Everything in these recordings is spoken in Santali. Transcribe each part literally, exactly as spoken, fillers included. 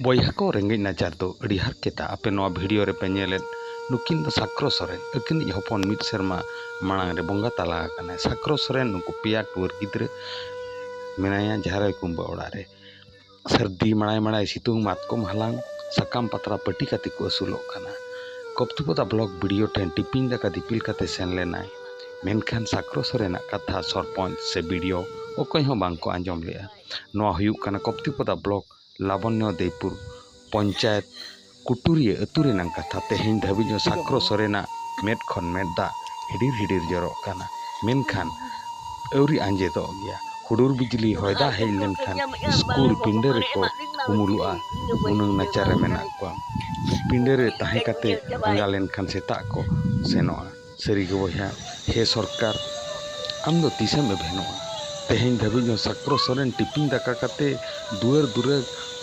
ᱵᱚᱭᱦᱟ ᱠᱚ, ᱨᱮᱸᱜᱮᱡ ᱱᱟᱪᱟᱨ ᱫᱚ ᱟᱹᱰᱤ ᱦᱟᱨᱠᱮᱛᱟ᱾ ᱟᱯᱮ ᱱᱚᱣᱟ ᱵᱷᱤᱰᱤᱭᱳ ᱨᱮᱯᱮ ᱧᱮᱞᱮᱫ, ᱱᱩᱠᱤᱱ ᱫᱚ ᱥᱟᱠᱨᱚ ᱥᱚᱨᱮᱱ, ᱟᱹᱠᱤᱱᱤᱡ ᱦᱚᱯᱚᱱ ᱢᱤᱫ ᱥᱮᱨᱢᱟ ᱢᱟᱲᱟᱝ ᱨᱮ ᱵᱚᱸᱜᱟ ᱛᱟᱞᱟ ᱟᱠᱟᱱᱟᱭ᱾ ᱥᱟᱠᱨᱚ ᱥᱚᱨᱮᱱ ᱱᱩᱠᱩ ᱯᱮᱭᱟ ᱴᱩᱣᱟᱹᱨ ᱜᱤᱫᱽᱨᱟᱹ ᱢᱮᱱᱟᱭᱟ ᱡᱷᱟᱨᱟᱭ ᱠᱩᱢᱵᱟᱹ ᱚᱲᱟᱜ ᱨᱮ᱾ ᱥᱟᱹᱨᱫᱤ ᱢᱟᱲᱟᱭ ᱢᱟᱲᱟᱭ ᱥᱤᱛᱩᱝ ᱢᱟᱛᱠᱚᱢ ᱦᱟᱞᱟᱝ, ᱥᱟᱠᱟᱢ ᱯᱟᱛᱲᱟ ᱯᱟᱹᱴᱤ ᱠᱟᱛᱮ ᱠᱚ ᱟᱹᱥᱩᱞᱚᱜ ᱠᱟᱱᱟ᱾ ᱠᱚᱯᱛᱤᱯᱚᱫᱟ ᱵᱞᱚᱠ ᱵᱤᱰᱤᱭᱳ ᱴᱷᱮᱱ ᱴᱤᱯᱤᱧ ᱫᱟᱠᱟ ᱫᱤᱯᱤᱞ ᱠᱟᱛᱮ ᱥᱮᱱ ᱞᱮᱱᱟᱭ, ᱢᱮᱱᱠᱷᱟᱱ ᱥᱟᱠᱨᱚ ᱥᱚᱨᱮᱱᱟᱜ ᱠᱟᱛᱷᱟ ᱥᱚᱨᱯᱚᱧᱪ ᱥᱮ ᱵᱤᱰᱤᱭᱳ ᱚᱠᱚᱭ ᱦᱚᱸ ᱵᱟᱝ ᱠᱚ ᱟᱸᱡᱚᱢ ᱞᱮᱫᱼᱟ᱾ ᱱᱚᱣᱟ ᱦᱩᱭᱩᱜ ᱠᱟᱱᱟ ᱠᱚᱯᱛᱤᱯᱚᱫᱟ ᱵᱞᱚᱠ ᱞᱟᱵᱚᱱᱭᱚ ᱫᱮᱭᱯᱩᱨ ᱯᱚᱧᱪᱟᱭᱮᱛ ᱠᱩᱴᱩᱨᱤᱭᱟᱹ ᱟᱹᱛᱩ ᱨᱮᱱᱟᱜ ᱠᱟᱛᱷᱟ᱾ ᱛᱮᱦᱮᱧ ᱫᱷᱟᱹᱵᱤᱡ ᱦᱚᱸ ᱥᱟᱠᱨᱚ ᱥᱚᱨᱮᱱᱟᱜ ᱢᱮᱫ ᱠᱷᱚᱱ ᱢᱮᱫ ᱫᱟᱜ ᱦᱤᱰᱤᱨ ᱦᱤᱰᱤᱨ ᱡᱚᱨᱚᱜ ᱠᱟᱱᱟ, ᱢᱮᱱᱠᱷᱟᱱ ᱟᱹᱣᱨᱤ ᱟᱸᱡᱮᱫᱚᱜ ᱜᱮᱭᱟ᱾ ᱦᱩᱰᱩᱨ ᱵᱤᱡᱽᱞᱤ ᱦᱚᱭ ᱫᱟᱜ ᱦᱮᱡ ᱞᱮᱱᱠᱷᱟᱱ ᱥᱠᱩᱞ ᱯᱤᱸᱰᱟᱹ ᱨᱮᱠᱚ ᱩᱢᱩᱞᱚᱜᱼᱟ᱾ ᱩᱱᱟᱹᱝ ᱱᱟᱪᱟᱨ ᱨᱮ ᱢᱮᱱᱟᱜ ᱠᱚᱣᱟ᱾ ᱯᱤᱸᱰᱟᱹ ᱨᱮ ᱛᱟᱦᱮᱸ ᱠᱟᱛᱮ ᱟᱸᱜᱟ ᱞᱮᱱᱠᱷᱟᱱ ᱥᱮᱛᱟᱜ ᱠᱚ ᱥᱮᱱᱚᱜᱼᱟ᱾ ᱥᱟᱹᱨᱤᱜᱮ ᱵᱚᱭᱦᱟ, ᱦᱮ ᱥᱚᱨᱠᱟᱨ, ᱟᱢ ᱫᱚ ᱛᱤᱥᱮᱢ ᱮᱵᱷᱮᱱᱚᱜᱼᱟ? ᱛᱮᱦᱮᱧ ᱫᱷᱟᱹᱵᱤᱡ ᱦᱚᱸ ᱥᱟᱠᱨᱚ ᱥᱚᱨᱮᱱ ᱴᱤᱯᱤᱧ ᱫᱟᱠᱟ ᱠᱟᱛᱮ ᱫᱩᱣᱟᱹᱨ ᱫᱩᱣᱟᱹᱨ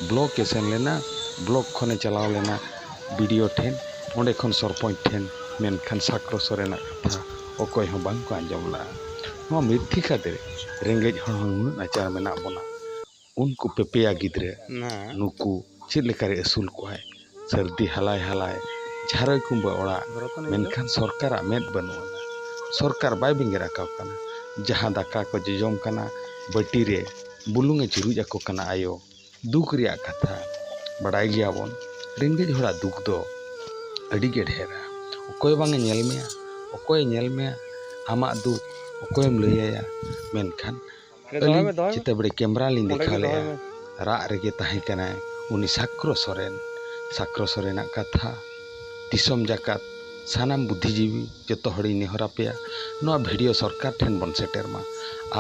ᱵᱞᱚᱠ ᱮ ᱥᱮᱱ ᱞᱮᱱᱟ, ᱵᱞᱚᱠ ᱠᱷᱚᱱᱮ ᱪᱟᱞᱟᱣ ᱞᱮᱱᱟ ᱵᱤᱰᱤᱭᱳ ᱴᱷᱮᱱ, ᱚᱸᱰᱮ ᱠᱷᱚᱱ ᱥᱚᱨᱯᱚᱧᱪ ᱴᱷᱮᱱ, ᱢᱮᱱᱠᱷᱟᱱ ᱥᱟᱠᱨᱚ ᱥᱚᱨᱮᱱᱟᱜ ᱠᱟᱛᱷᱟ ᱚᱠᱚᱭ ᱦᱚᱸ ᱵᱟᱝ ᱠᱚ ᱟᱸᱡᱚᱢ ᱞᱮᱫᱼᱟ᱾ ᱱᱚᱣᱟ ᱢᱤᱨᱛᱷᱤᱠᱟ ᱨᱮ ᱨᱮᱸᱜᱮᱡ ᱦᱚᱲ ᱦᱚᱸ ᱱᱩᱱᱟᱹᱜ ᱱᱟᱪᱟᱨ ᱢᱮᱱᱟᱜ ᱵᱚᱱᱟ᱾ ᱩᱱᱠᱩ ᱯᱮᱯᱮᱭᱟ ᱜᱤᱫᱽᱨᱟᱹ ᱱᱩᱠᱩ ᱪᱮᱫ ᱞᱮᱠᱟᱨᱮ ᱟᱹᱥᱩᱞ ᱠᱚᱣᱟᱭ? ᱥᱟᱹᱨᱫᱤ ᱦᱟᱞᱟᱭ ᱦᱟᱞᱟᱭ ᱡᱷᱟᱨᱟᱭ ᱠᱩᱢᱵᱟᱹ ᱚᱲᱟᱜ, ᱢᱮᱱᱠᱷᱟᱱ ᱥᱚᱨᱠᱟᱨᱟᱜ ᱢᱮᱫ ᱵᱟᱹᱱᱩᱜ ᱟᱱᱟ᱾ ᱥᱚᱨᱠᱟᱨ ᱵᱟᱭ ᱵᱮᱸᱜᱮᱫ ᱟᱠᱚ ᱠᱟᱱᱟ᱾ ᱡᱟᱦᱟᱸ ᱫᱟᱠᱟ ᱠᱚ ᱡᱚᱡᱚᱢ ᱠᱟᱱᱟ, ᱵᱟᱹᱴᱤ ᱨᱮ ᱵᱩᱞᱩᱝ ᱮ ᱪᱩᱨᱩᱡ ᱟᱠᱚ ᱠᱟᱱᱟ ᱟᱭᱳ᱾ ᱫᱩᱠ ᱨᱮᱭᱟᱜ ᱠᱟᱛᱷᱟ, ᱵᱟᱰᱟᱭ ᱜᱮᱭᱟᱵᱚᱱ, ᱨᱮᱸᱜᱮᱡ ᱦᱚᱲᱟᱜ ᱫᱩᱠ ᱫᱚ ᱟᱹᱰᱤ ᱜᱮ ᱰᱷᱮᱨᱟ᱾ ᱚᱠᱚᱭ ᱵᱟᱝ ᱮ ᱧᱮᱞ ᱢᱮᱭᱟ, ᱚᱠᱚᱭᱮ ᱧᱮᱞ ᱢᱮᱭᱟ, ᱟᱢᱟᱜ ᱫᱩᱠ ᱚᱠᱚᱭᱮᱢ ᱞᱟᱹᱭ ᱟᱭᱟ? ᱢᱮᱱᱠᱷᱟᱱ ᱟᱹᱞᱤᱧ ᱪᱮᱛᱟᱵᱟᱲᱮ ᱠᱮᱢᱨᱟ ᱞᱤᱧ ᱫᱮᱠᱷᱟᱣ ᱞᱮᱫᱼᱟ, ᱨᱟᱜ ᱨᱮᱜᱮ ᱛᱟᱦᱮᱸ ᱠᱟᱱᱟᱭ ᱩᱱᱤ ᱥᱟᱠᱨᱚ ᱥᱚᱨᱮᱱ᱾ ᱥᱟᱠᱨᱚ ᱥᱚᱨᱮᱱᱟᱜ ᱠᱟᱛᱷᱟ ᱫᱤᱥᱚᱢ ᱡᱟᱠᱟᱛ ᱥᱟᱱᱟᱢ ᱵᱩᱫᱽᱫᱷᱤᱡᱤᱵᱤ ᱡᱚᱛᱚ ᱦᱚᱲᱤᱧ ᱱᱮᱦᱚᱨ ᱟᱯᱮᱭᱟ, ᱱᱚᱣᱟ ᱵᱷᱤᱰᱤᱭᱳ ᱥᱚᱨᱠᱟᱨ ᱴᱷᱮᱱ ᱵᱚᱱ ᱥᱮᱴᱮᱨ ᱢᱟ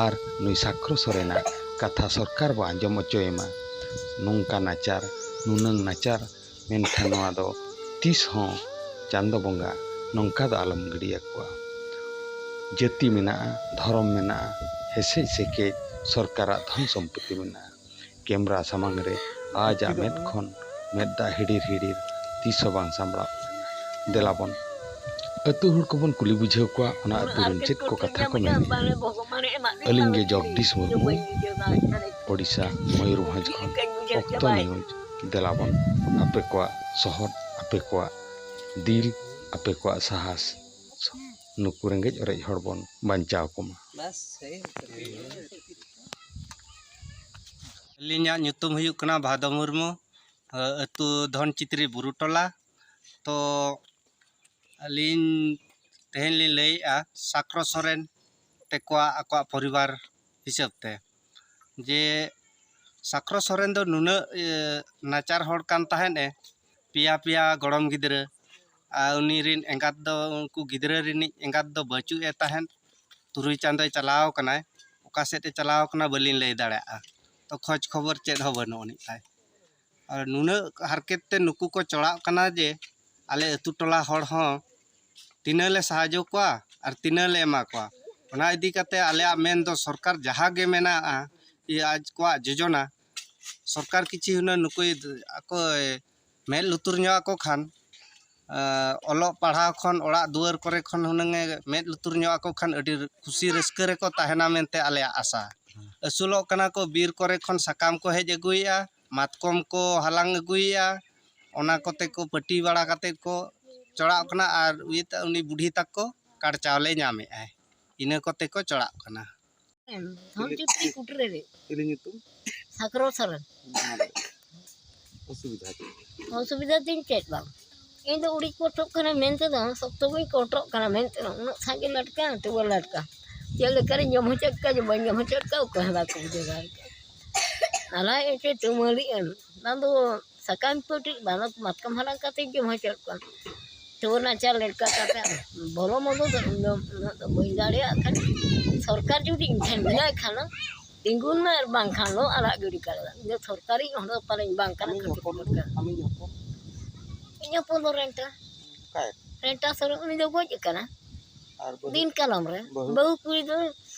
ᱟᱨ ᱱᱩᱭ ᱥᱟᱠᱨᱚ ᱥᱚᱨᱮᱱᱟᱜ ᱠᱟᱛᱷᱟ ᱥᱚᱨᱠᱟᱨ ᱵᱚ ᱟᱸᱡᱚᱢ ᱦᱚᱪᱚᱭᱮ ᱢᱟ᱾ ᱱᱚᱝᱠᱟ ᱱᱟᱪᱟᱨ, ᱱᱩᱱᱟᱹᱝ ᱱᱟᱪᱟᱨ, ᱢᱮᱱᱠᱷᱟᱱ ᱱᱚᱣᱟ ᱫᱚ ᱛᱤᱥ ᱦᱚᱸ ᱪᱟᱸᱫᱚ ᱵᱚᱸᱜᱟ ᱱᱚᱝᱠᱟ ᱫᱚ ᱟᱞᱚᱢ ᱜᱤᱰᱤᱭᱟᱠᱚᱣᱟ᱾ ᱡᱟᱹᱛᱤ ᱢᱮᱱᱟᱜᱼᱟ, ᱫᱷᱚᱨᱚᱢ ᱢᱮᱱᱟᱜᱼᱟ, ᱦᱮᱥᱮᱡ ᱥᱮᱠᱮᱡ ᱥᱚᱨᱠᱟᱨᱟᱜ ᱫᱷᱚᱱ ᱥᱚᱢᱯᱚᱛᱤ ᱢᱮᱱᱟᱜᱼᱟ᱾ ᱠᱮᱢᱨᱟ ᱥᱟᱢᱟᱝ ᱨᱮ ᱟᱡᱟᱜ ᱢᱮᱫ ᱠᱷᱚᱱ ᱢᱮᱫ ᱫᱟᱜ ᱦᱤᱰᱤᱨ ᱦᱤᱰᱤᱨ ᱛᱤᱥ ᱦᱚᱸ ᱵᱟᱝ ᱥᱟᱢᱵᱲᱟᱣ ᱠᱟᱱᱟ᱾ ᱫᱮᱞᱟ ᱵᱚᱱ ᱟᱹᱛᱩ ᱦᱚᱲ ᱠᱚᱵᱚᱱ ᱠᱩᱞᱤ ᱵᱩᱡᱷᱟᱹᱣ ᱠᱚᱣᱟ, ᱚᱱᱟ ᱟᱹᱛᱩ ᱨᱮᱱ ᱪᱮᱫ ᱠᱚ ᱠᱟᱛᱷᱟ ᱠᱚ ᱢᱮᱱᱮᱫᱼᱟ᱾ ᱟᱹᱞᱤᱧ ᱜᱮ ᱡᱚᱜᱽᱫᱤᱥ ᱢᱩᱨᱢᱩ, ᱳᱰᱤᱥᱟ, ᱢᱚᱭᱩᱨᱵᱷᱚᱸᱡᱽ ᱠᱷᱚᱱ, ᱚᱠᱛᱚ ᱱᱤᱭᱩᱡᱽ᱾ ᱫᱮᱞᱟᱵᱚᱱ ᱟᱯᱮ ᱠᱚᱣᱟᱜ ᱥᱚᱦᱚᱫ, ᱟᱯᱮ ᱠᱚᱣᱟᱜ ᱫᱤᱞ, ᱟᱯᱮ ᱠᱚᱣᱟᱜ ᱥᱟᱦᱟᱥ, ᱱᱩᱠᱩ ᱨᱮᱸᱜᱮᱡ ᱚᱨᱮᱡ ᱦᱚᱲ ᱵᱚᱱ ᱵᱟᱧᱪᱟᱣ ᱠᱚᱢᱟ᱾ ᱵᱟᱥ, ᱥᱮᱭ᱾ ᱟᱹᱞᱤᱧᱟᱜ ᱧᱩᱛᱩᱢ ᱦᱩᱭᱩᱜ ᱠᱟᱱᱟ ᱵᱷᱟᱫᱚ ᱢᱩᱨᱢᱩ, ᱟᱹᱛᱩ ᱫᱷᱚᱱᱪᱤᱛᱨᱤ ᱵᱩᱨᱩ ᱴᱚᱞᱟ᱾ ᱛᱚ ᱟᱹᱞᱤᱧ ᱛᱮᱦᱮᱧ ᱞᱤᱧ ᱞᱟᱹᱭᱮᱜᱼᱟ ᱥᱟᱠᱨᱚ ᱥᱚᱨᱮᱱ ᱛᱮᱠᱚᱣᱟᱜ ᱟᱠᱚᱣᱟᱜ ᱯᱚᱨᱤᱵᱟᱨ ᱦᱤᱥᱟᱹᱵ ᱛᱮ, ᱡᱮ ᱥᱟᱠᱨᱚ ᱥᱚᱨᱮᱱ ᱫᱚ ᱱᱩᱱᱟᱹᱜ, ᱮ, ᱱᱟᱪᱟᱨ ᱦᱚᱲ ᱠᱟᱱ ᱛᱟᱦᱮᱸᱫ ᱮ, ᱯᱮᱭᱟ ᱯᱮᱭᱟ ᱜᱚᱲᱚᱢ ᱜᱤᱫᱽᱨᱟᱹ, ᱟᱨ ᱩᱱᱤ ᱨᱤᱱ ᱮᱸᱜᱟᱛ ᱫᱚ, ᱩᱱᱠᱩ ᱜᱤᱫᱽᱨᱟᱹ ᱨᱤᱱᱤᱡ ᱮᱸᱜᱟᱛ ᱫᱚ ᱵᱟᱹᱪᱩᱜ ᱮ ᱛᱟᱦᱮᱸᱫ, ᱛᱩᱨᱩᱭ ᱪᱟᱸᱫᱚᱭ ᱪᱟᱞᱟᱣ ᱟᱠᱟᱱᱟᱭ, ᱚᱠᱟ ᱥᱮᱫ ᱮ ᱪᱟᱞᱟᱣ ᱟᱠᱟᱱᱟ ᱵᱟᱹᱞᱤᱧ ᱞᱟᱹᱭ ᱫᱟᱲᱮᱭᱟᱜᱼᱟ᱾ ᱛᱚ ᱠᱷᱚᱡᱽ ᱠᱷᱚᱵᱚᱨ ᱪᱮᱫ ᱦᱚᱸ ᱵᱟᱹᱱᱩᱜ ᱟᱹᱱᱤᱡ ᱛᱟᱭ᱾ ᱟᱨ ᱱᱩᱱᱟᱹᱜ ᱦᱟᱨᱠᱮᱛ ᱛᱮ ᱱᱩᱠᱩ ᱠᱚ ᱪᱚᱲᱟᱜ ᱠᱟᱱᱟ ᱡᱮ ᱟᱞᱮ ᱟᱹᱛᱩ ᱴᱚᱞᱟ ᱦᱚᱲ ᱦᱚᱸ ᱛᱤᱱᱟᱹᱜ ᱞᱮ ᱥᱟᱦᱟᱡᱽᱡᱚ ᱠᱚᱣᱟ ᱟᱨ ᱛᱤᱱᱟᱹᱜ ᱞᱮ ᱮᱢᱟ ᱠᱚᱣᱟ᱾ ᱚᱱᱟ ᱤᱫᱤ ᱠᱟᱛᱮ ᱟᱞᱮᱭᱟᱜ ᱢᱮᱱ ᱫᱚ ᱥᱚᱨᱠᱟᱨ ᱡᱟᱦᱟᱸ ᱜᱮ ᱢᱮᱱᱟᱜᱼᱟ, ᱤᱭᱟᱹ, ᱟᱡ ᱠᱚᱣᱟᱜ ᱡᱳᱡᱚᱱᱟ, ᱥᱚᱨᱠᱟᱨ ᱠᱤᱪᱷᱤ ᱦᱩᱱᱟᱹᱝ ᱱᱩᱠᱩᱭ ᱟᱠᱚᱭ ᱢᱮᱫ ᱞᱩᱛᱩᱨ ᱧᱚᱜ ᱟᱠᱚ ᱠᱷᱟᱱ, ᱟᱸ, ᱚᱞᱚᱜ ᱯᱟᱲᱦᱟᱣ ᱠᱷᱚᱱ, ᱚᱲᱟᱜ ᱫᱩᱣᱟᱹᱨ ᱠᱚᱨᱮ ᱠᱷᱚᱱ ᱦᱩᱱᱟᱹᱝ ᱮ ᱢᱮᱫ ᱞᱩᱛᱩᱨ ᱧᱚᱜ ᱟᱠᱚ ᱠᱷᱟᱱ ᱟᱹᱰᱤ ᱠᱩᱥᱤ ᱨᱟᱹᱥᱠᱟᱹ ᱨᱮᱠᱚ ᱛᱟᱦᱮᱱᱟ ᱢᱮᱱᱛᱮ ᱟᱞᱮᱭᱟᱜ ᱟᱥᱟ᱾ ᱟᱹᱥᱩᱞᱚᱜ ᱠᱟᱱᱟ ᱠᱚ, ᱵᱤᱨ ᱠᱚᱨᱮ ᱠᱷᱚᱱ ᱥᱟᱠᱟᱢ ᱠᱚ ᱦᱮᱡ ᱟᱹᱜᱩᱭᱮᱫᱼᱟ, ᱢᱟᱛᱠᱚᱢ ᱠᱚ ᱦᱟᱞᱟᱝ ᱟᱹᱜᱩᱭᱮᱫᱼᱟ, ᱚᱱᱟ ᱠᱚᱛᱮ ᱠᱚ ᱯᱟᱹᱴᱤ ᱵᱟᱲᱟ ᱠᱟᱛᱮ ᱠᱚ ᱪᱚᱲᱟᱜ ᱠᱟᱱᱟ ᱟᱨ ᱩᱱᱤ ᱵᱩᱰᱷᱤ ᱛᱟᱠᱚ ᱠᱟᱲ ᱪᱟᱣᱞᱮ ᱧᱟᱢᱮᱫᱼᱟᱭ, ᱤᱱᱟᱹ ᱠᱚᱛᱮ ᱠᱚ ᱪᱚᱲᱟᱜ ᱠᱟᱱᱟ᱾ ᱫᱷᱚᱱᱪᱤᱛᱨᱤ ᱠᱩᱴᱨᱟᱹ ᱨᱮ᱾ ᱪᱤᱞᱤ ᱧᱩᱛᱩᱢ? ᱥᱟᱠᱨᱚ ᱥᱚᱨᱮᱱ᱾ ᱚᱥᱩᱵᱤᱫᱷᱟ ᱪᱮᱫ? ᱚᱥᱩᱵᱤᱫᱷᱟ ᱛᱤᱧ ᱪᱮᱫ ᱵᱟᱝ᱾ ᱤᱧ ᱫᱚ ᱩᱲᱤᱡ ᱠᱚᱴᱚᱜ ᱠᱟᱱᱟ ᱢᱮᱱᱛᱮ ᱫᱚ, ᱥᱚᱠᱛᱚ ᱜᱤᱧ ᱠᱚᱴᱚᱜ ᱠᱟᱱᱟ ᱢᱮᱱᱛᱮ ᱫᱚ, ᱩᱱᱟᱹᱜ ᱥᱟᱸᱜᱮ ᱞᱟᱴᱠᱟ, ᱛᱩᱣᱟᱹ ᱞᱟᱴᱠᱟ᱾ ᱪᱮᱫ ᱞᱮᱠᱟᱨᱤᱧ ᱡᱚᱢ ᱦᱚᱪᱚᱭᱮᱫ ᱠᱚᱣᱟ ᱡᱮ ᱵᱟᱹᱧ ᱡᱚᱢ ᱦᱚᱪᱚᱭᱮᱫ ᱠᱚᱣᱟ, ᱚᱠᱚᱭ ᱦᱚᱸ ᱵᱟᱠᱚ ᱵᱩᱡᱷᱟᱹᱣ ᱫᱟᱲᱮᱭᱟᱜ ᱠᱟᱱᱟ᱾ ᱟᱞᱟᱭ ᱮᱴᱮ ᱛᱩᱢᱟᱹᱞᱤ ᱮᱢ, ᱚᱱᱟ ᱫᱚ ᱥᱟᱠᱟᱢ ᱯᱟᱹᱴᱤ ᱵᱟᱝ, ᱢᱟᱛᱠᱚᱢ ᱦᱟᱞᱟᱝ ᱠᱟᱛᱮ ᱡᱚᱢ ᱦᱚᱪᱚᱭᱮᱫ ᱠᱚᱣᱟ᱾ ᱛᱩᱣᱟᱹ ᱱᱟᱪᱟᱨ ᱞᱮᱴᱠᱟ ᱠᱟᱛᱮ ᱵᱷᱚᱞᱚ ᱢᱚᱱᱫᱚ ᱫᱚ ᱤᱧ ᱫᱚ ᱩᱱᱟᱹᱜ ᱫᱚ ᱵᱟᱹᱧ ᱫᱟᱲᱮᱭᱟᱜ ᱠᱟᱱᱟ᱾ ᱥᱚᱨᱠᱟᱨ ᱡᱩᱫᱤ ᱤᱧ ᱴᱷᱮᱱ ᱢᱮᱱᱟᱭ ᱠᱷᱟᱱ ᱫᱚ ᱛᱤᱸᱜᱩᱱ ᱢᱮ ᱟᱨ ᱵᱟᱝᱠᱷᱟᱱ ᱫᱚ ᱟᱲᱟᱜ ᱜᱤᱰᱤ ᱠᱟᱜ ᱞᱟᱜᱟᱜ᱾ ᱤᱧ ᱫᱚ ᱥᱚᱨᱠᱟᱨᱤᱡ ᱦᱚᱲ ᱫᱚ ᱯᱟᱞᱮᱧ ᱵᱟᱝ ᱠᱟᱱᱟ, ᱟᱢᱤᱧ ᱠᱷᱟᱹᱛᱤᱨ ᱦᱚᱯᱚᱱ ᱫᱚ, ᱠᱷᱟᱹᱛᱤᱨ᱾ ᱟᱢᱤᱧ ᱦᱚᱯᱚᱱ᱾ ᱤᱧ ᱦᱚᱯᱚᱱ ᱫᱚ ᱨᱮᱱᱴᱟ᱾ ᱚᱠᱟᱭ? ᱨᱮᱱᱴᱟ ᱥᱚᱨᱮᱱ, ᱩᱱᱤ ᱫᱚ ᱜᱚᱡ ᱟᱠᱟᱱᱟ᱾ ᱟᱨ ᱵᱟᱹᱦᱩ? ᱫᱤᱱ ᱠᱟᱞᱚᱢ ᱨᱮ᱾ ᱵᱟᱹᱦᱩ? ᱵᱟᱹᱦᱩ ᱠᱩᱲᱤ ᱫᱚ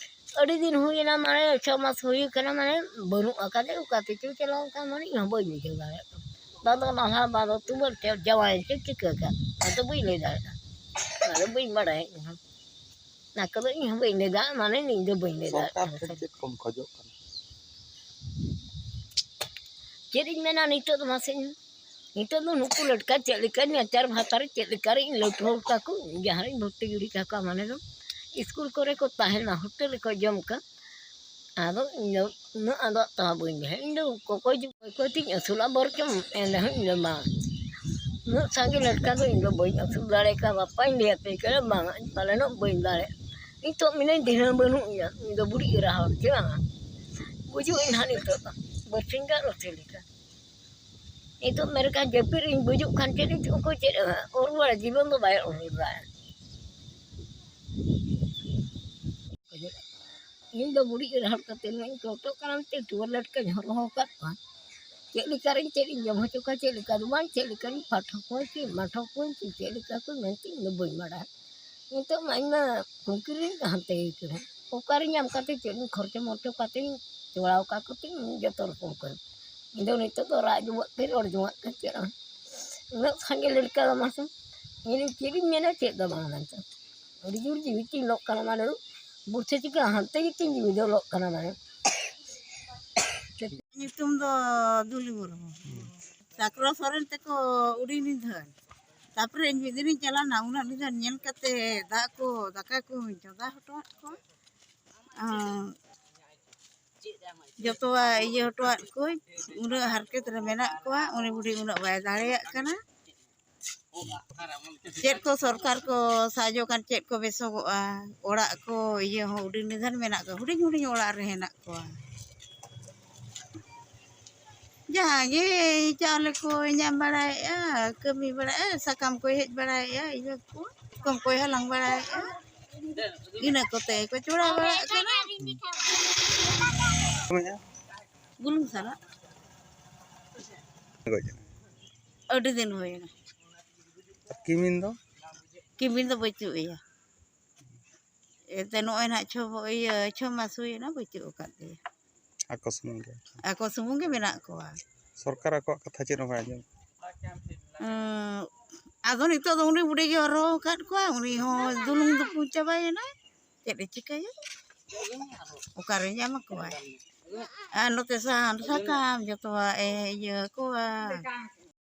ᱟᱹᱰᱤ ᱫᱤᱱ ᱦᱩᱭᱮᱱᱟ, ᱢᱟᱱᱮ ᱪᱷᱚ ᱢᱟᱥ ᱦᱩᱭ ᱟᱠᱟᱱᱟ, ᱢᱟᱱᱮ ᱵᱟᱹᱱᱩᱜ ᱟᱠᱟᱫᱮ, ᱚᱠᱟ ᱛᱮᱪᱚ ᱪᱟᱞᱟᱣ ᱟᱠᱟᱱ, ᱢᱟᱱᱮ ᱤᱧ ᱦᱚᱸ ᱵᱟᱹᱧ ᱵᱩᱡᱷᱟᱹᱣ ᱫᱟᱲᱮᱭᱟᱜ ᱠᱟᱱᱟ᱾ ᱵᱟᱝ ᱫᱚ ᱱᱟᱞᱦᱟ, ᱵᱟᱝ ᱫᱚ ᱛᱩᱢᱟᱹᱞ ᱛᱮ ᱡᱟᱶᱟᱭ ᱪᱚ ᱪᱤᱠᱟᱹ ᱠᱟᱜ, ᱚᱱᱟ ᱫᱚ ᱵᱟᱹᱧ ᱞᱟᱹᱭ ᱫᱟᱲᱮᱭᱟᱜᱼᱟ᱾ ᱚᱱᱟ ᱫᱚ ᱵᱟᱹᱧ ᱵᱟᱲᱟᱭᱟ ᱤᱧ ᱦᱚᱸ᱾ ᱚᱱᱟ ᱠᱚᱫᱚ ᱤᱧ ᱦᱚᱸ ᱵᱟᱹᱧ ᱞᱟᱹᱭ ᱫᱟᱲᱮᱭᱟᱜᱼᱟ, ᱢᱟᱱᱮ ᱤᱧ ᱫᱚ ᱵᱟᱹᱧ ᱞᱟᱹᱭ ᱥᱚᱨᱠᱟᱨ ᱫᱟᱲᱮᱭᱟᱜ ᱴᱷᱮᱱ ᱠᱟᱱᱟ᱾ ᱪᱮᱫ ᱠᱚᱢ ᱠᱷᱚᱡᱚᱜ ᱠᱟᱱᱟ? ᱪᱮᱫ ᱤᱧ ᱢᱮᱱᱟ ᱱᱤᱛᱚᱜ ᱫᱚ ᱢᱟᱥᱮ ᱤᱧ? ᱱᱤᱛᱚᱜ ᱫᱚ ᱱᱩᱠᱩ ᱞᱟᱹᱴᱠᱟ ᱪᱮᱫ ᱞᱮᱠᱟᱧ ᱟᱪᱟᱨ ᱵᱷᱟᱛᱟᱨ ᱪᱮᱫ ᱞᱮᱠᱟ ᱨᱤᱧ ᱞᱟᱹᱴᱩ ᱦᱚᱲ ᱛᱟᱠᱚ, ᱡᱟᱦᱟᱸ ᱨᱤᱧ ᱵᱷᱚᱨᱛᱤ ᱜᱤᱰᱤ ᱠᱟᱠᱚᱣᱟ, ᱢᱟᱱᱮ ᱫᱚ ᱥᱠᱩᱞ ᱠᱚᱨᱮ ᱠᱚ ᱛᱟᱦᱮᱱᱟ, ᱦᱳᱴᱮᱞ ᱨᱮᱠᱚ ᱡᱚᱢ ᱠᱟᱜ᱾ ᱟᱫᱚ ᱤᱧ ᱫᱚ ᱩᱱᱟᱹᱜ ᱟᱸᱫᱚᱜ ᱛᱟᱦᱟ ᱵᱟᱹᱧ ᱞᱟᱹᱭᱟ᱾ ᱤᱧ ᱫᱚ ᱚᱠᱚᱭ ᱡᱩ-, ᱚᱠᱚᱭ ᱛᱤᱧ ᱟᱹᱥᱩᱞᱟ ᱵᱚᱨᱪᱚᱝ, ᱮᱱ ᱨᱮᱦᱚᱸ ᱤᱧ ᱫᱚ ᱵᱟᱝ᱾ ᱩᱱᱟᱹᱜ ᱥᱟᱸᱜᱮ ᱞᱟᱹᱴᱠᱟ ᱫᱚ ᱤᱧ ᱫᱚ ᱵᱟᱹᱧ ᱟᱹᱥᱩᱞ ᱫᱟᱲᱮ ᱠᱟᱣᱟ᱾ ᱵᱟᱯᱟᱧ ᱞᱟᱹᱭᱟᱯᱮ ᱠᱟᱱᱟ, ᱵᱟᱝ, ᱯᱟᱞᱮᱱᱚᱜ ᱵᱟᱹᱧ ᱫᱟᱲᱮᱭᱟᱜᱼᱟ᱾ ᱱᱤᱛᱚᱜ ᱢᱮᱱᱟᱹᱧ, ᱫᱷᱤᱱᱟᱹᱝ ᱵᱟᱹᱱᱩᱜ ᱤᱧᱟ, ᱤᱧ ᱫᱚ ᱵᱩᱰᱷᱤ ᱮᱨᱟ ᱦᱚᱲ ᱪᱮ ᱵᱟᱝᱟ? ᱜᱩᱡᱩᱜ ᱟᱹᱧ ᱦᱟᱸᱜ ᱱᱤᱛᱚᱜ ᱫᱚ, ᱵᱟᱹᱨᱥᱤᱧ ᱜᱟᱱ ᱨᱚᱛᱷᱮ ᱞᱮᱠᱟ᱾ ᱱᱤᱛᱚᱜ ᱢᱮᱱ ᱠᱷᱟᱱ ᱡᱟᱹᱯᱤᱫ ᱨᱤᱧ ᱜᱩᱡᱩᱜ ᱠᱷᱟᱱ ᱪᱮᱫ ᱤᱧ ᱚᱠᱚᱭ ᱪᱮᱫ ᱮ ᱚᱨ ᱨᱩᱣᱟᱹᱲᱟ, ᱡᱤᱵᱚᱱ ᱫᱚ ᱵᱟᱭ ᱚᱨ ᱨᱩᱣᱟᱹᱲᱟ᱾ ᱤᱧ ᱫᱚ ᱵᱩᱰᱷᱤ ᱮᱨᱟ ᱦᱚᱲ ᱠᱟᱛᱮ ᱱᱚᱜᱼᱚᱭ ᱤᱧ ᱠᱚᱴᱚᱜ ᱠᱟᱱᱟ ᱢᱮᱱᱛᱮ ᱴᱩᱣᱟᱹᱨ ᱞᱮᱴᱠᱟᱧ ᱦᱚᱨᱦᱚ ᱟᱠᱟᱫ ᱠᱚᱣᱟ᱾ ᱪᱮᱫ ᱞᱮᱠᱟ ᱨᱤᱧ ᱪᱮᱫ ᱤᱧ ᱡᱚᱢ ᱦᱚᱪᱚ ᱠᱚᱣᱟ, ᱪᱮᱫ ᱞᱮᱠᱟ ᱫᱚ ᱵᱟᱝ, ᱪᱮᱫ ᱞᱮᱠᱟ ᱨᱤᱧ ᱯᱟᱴᱷᱚ ᱠᱚᱣᱟ ᱪᱮ ᱢᱟᱴᱷᱚ ᱠᱚᱣᱟᱧ ᱪᱮ ᱪᱮᱫ ᱞᱮᱠᱟ ᱠᱚ ᱢᱮᱱᱛᱮ ᱤᱧ ᱫᱚ ᱵᱟᱹᱧ ᱵᱟᱲᱟᱭᱟ᱾ ᱱᱤᱛᱚᱜ ᱢᱟ ᱤᱧ ᱢᱟ ᱠᱩᱝᱠᱤ ᱨᱤᱧ ᱦᱟᱱᱛᱮ ᱠᱟᱱᱟ᱾ ᱚᱠᱟᱨᱮ ᱧᱟᱢ ᱠᱟᱛᱮ ᱪᱮᱫ ᱤᱧ ᱠᱷᱚᱨᱪᱟ ᱢᱚᱨᱪᱟ ᱠᱟᱛᱮ ᱤᱧ ᱪᱚᱲᱟᱣ ᱟᱠᱟᱫ ᱠᱚᱛᱮ ᱤᱧ ᱡᱚᱛᱚ ᱨᱚᱠᱚᱢ ᱠᱚ᱾ ᱤᱧ ᱫᱚ ᱱᱤᱛᱚᱜ ᱫᱚ ᱨᱟᱜ ᱡᱚᱝᱟᱜ ᱠᱟᱹᱧ, ᱨᱚᱲ ᱡᱚᱝᱟᱜ ᱠᱟᱹᱧ ᱪᱮᱫ ᱦᱚᱸ᱾ ᱩᱱᱟᱹᱜ ᱥᱟᱸᱜᱮ ᱞᱟᱹᱴᱠᱟ ᱫᱚ ᱢᱟᱥᱮ, ᱤᱧ ᱪᱮᱫ ᱤᱧ ᱢᱮᱱᱟ, ᱪᱮᱫ ᱫᱚ ᱵᱟᱝ ᱢᱮᱱᱛᱮ᱾ ᱟᱹᱰᱤ ᱡᱳᱨ ᱡᱤᱣᱤ ᱛᱤᱧ ᱞᱚᱜ ᱠᱟᱱᱟ, ᱢᱟᱱᱮ ᱵᱩᱨᱥᱟᱹ ᱪᱤᱠᱟᱹ ᱦᱟᱱᱛᱮ ᱜᱮᱛᱤᱧ ᱡᱤᱣᱤ ᱫᱚ ᱞᱚᱜ ᱠᱟᱱᱟ, ᱢᱟᱱᱮ᱾ ᱧᱩᱛᱩᱢ ᱫᱚ ᱫᱩᱞᱤ ᱢᱩᱨᱢᱩ᱾ ᱥᱟᱠᱨᱚ ᱥᱚᱨᱮᱱ ᱛᱮᱠᱚ ᱩᱰᱤ ᱱᱤᱫᱷᱟᱹᱱ᱾ ᱛᱟᱨᱯᱚᱨᱮ ᱤᱧ ᱢᱤᱫ ᱫᱤᱱᱤᱧ ᱪᱟᱞᱟᱣᱱᱟ, ᱩᱱᱟᱹᱜ ᱱᱤᱫᱷᱟᱹᱱ ᱧᱮᱞ ᱠᱟᱛᱮ ᱫᱟᱜ ᱠᱚ, ᱫᱟᱠᱟ ᱠᱚᱧ ᱪᱚᱸᱫᱟ ᱦᱚᱴᱚᱣᱟᱫ ᱠᱚᱣᱟ᱾ ᱟᱸ, ᱡᱚᱛᱚᱣᱟᱜ ᱤᱭᱟᱹ ᱦᱚᱴᱚᱣᱟᱫ ᱠᱚᱣᱟᱧ᱾ ᱩᱱᱟᱹᱜ ᱦᱟᱨᱠᱮᱛ ᱨᱮ ᱢᱮᱱᱟᱜ ᱠᱚᱣᱟ, ᱩᱱᱤ ᱵᱩᱰᱷᱤ ᱩᱱᱟᱹᱜ ᱵᱟᱭ ᱫᱟᱲᱮᱭᱟᱜ ᱠᱟᱱᱟ᱾ ᱪᱮᱫ ᱠᱚ ᱥᱚᱨᱠᱟᱨ ᱠᱚ ᱥᱟᱦᱟᱡᱽᱡᱚ ᱠᱟᱱ, ᱪᱮᱫ ᱠᱚ ᱵᱮᱥᱚᱜᱚᱜᱼᱟ? ᱚᱲᱟᱜ ᱠᱚ ᱤᱭᱟᱹ ᱦᱚᱸ ᱟᱹᱰᱤ ᱱᱤᱫᱷᱟᱹᱱ ᱢᱮᱱᱟᱜ ᱠᱚᱣᱟ, ᱦᱩᱰᱤᱧ ᱦᱩᱰᱤᱧ ᱚᱲᱟᱜ ᱨᱮ ᱦᱮᱱᱟᱜ ᱠᱚᱣᱟ᱾ ᱡᱟᱦᱟᱸ ᱜᱮ ᱪᱟᱣᱞᱮ ᱠᱚᱭ ᱧᱟᱢ ᱵᱟᱲᱟᱭᱮᱫᱼᱟ, ᱠᱟᱹᱢᱤ ᱵᱟᱲᱟᱭᱮᱫᱼᱟ, ᱥᱟᱠᱟᱢ ᱠᱚᱭ ᱦᱮᱡ ᱵᱟᱲᱟᱭᱮᱫᱼᱟ, ᱤᱭᱟᱹ ᱠᱚ, ᱠᱚᱢ ᱠᱚᱭ ᱦᱟᱞᱟᱝ ᱵᱟᱲᱟᱭᱮᱫᱼᱟ, ᱤᱱᱟᱹ ᱠᱚᱛᱮ ᱜᱮᱠᱚ ᱪᱚᱲᱟᱣ ᱵᱟᱲᱟᱜ ᱠᱟᱱᱟ᱾ ᱵᱩᱞᱩᱝ ᱥᱟᱞᱟᱜ᱾ ᱟᱹᱰᱤ ᱫᱤᱱ ᱦᱩᱭᱮᱱᱟ᱾ ᱟᱨ ᱠᱤᱢᱤᱱ ᱫᱚ? ᱠᱤᱢᱤᱱ ᱫᱚ ᱵᱟᱹᱪᱩᱜ ᱮᱭᱟ᱾ ᱮᱱᱛᱮ ᱱᱚᱜᱼᱚᱭ ᱱᱟᱦᱟᱜ ᱪᱷᱚ ᱵᱚ-, ᱤᱭᱟᱹ, ᱪᱷᱚ ᱢᱟᱥ ᱦᱩᱭᱮᱱᱟ, ᱵᱟᱹᱪᱩᱜ ᱟᱠᱟᱫ ᱮᱭᱟ᱾ ᱟᱠᱚ ᱥᱩᱢᱩᱝ ᱜᱮ? ᱟᱠᱚ ᱥᱩᱢᱩᱝ ᱜᱮ ᱢᱮᱱᱟᱜ ᱠᱚᱣᱟ᱾ ᱥᱚᱨᱠᱟᱨ ᱟᱠᱚᱣᱟᱜ ᱠᱟᱛᱷᱟ ᱪᱮᱫ ᱦᱚᱸ ᱵᱟᱭ ᱟᱸᱡᱚᱢ? ᱩᱸ, ᱟᱫᱚ ᱱᱤᱛᱚᱜ ᱫᱚ ᱩᱱᱤ ᱵᱩᱰᱷᱤ ᱜᱮ ᱦᱚᱨᱦᱚ ᱟᱠᱟᱫ ᱠᱚᱣᱟ, ᱩᱱᱤ ᱦᱚᱸ ᱫᱩᱞᱩᱝ ᱫᱩᱯᱩᱝ ᱪᱟᱵᱟᱭᱮᱱᱟ᱾ ᱪᱮᱫ ᱮ ᱪᱤᱠᱟᱹᱭᱟ? ᱚᱠᱟᱨᱮ ᱧᱟᱢ ᱠᱚᱣᱟᱭ? ᱟᱨ ᱱᱚᱛᱮ ᱥᱟᱦᱟᱱ ᱥᱟᱠᱟᱢ ᱡᱚᱛᱚᱣᱟᱜ ᱮ ᱤᱭᱟᱹ ᱠᱚᱣᱟ᱾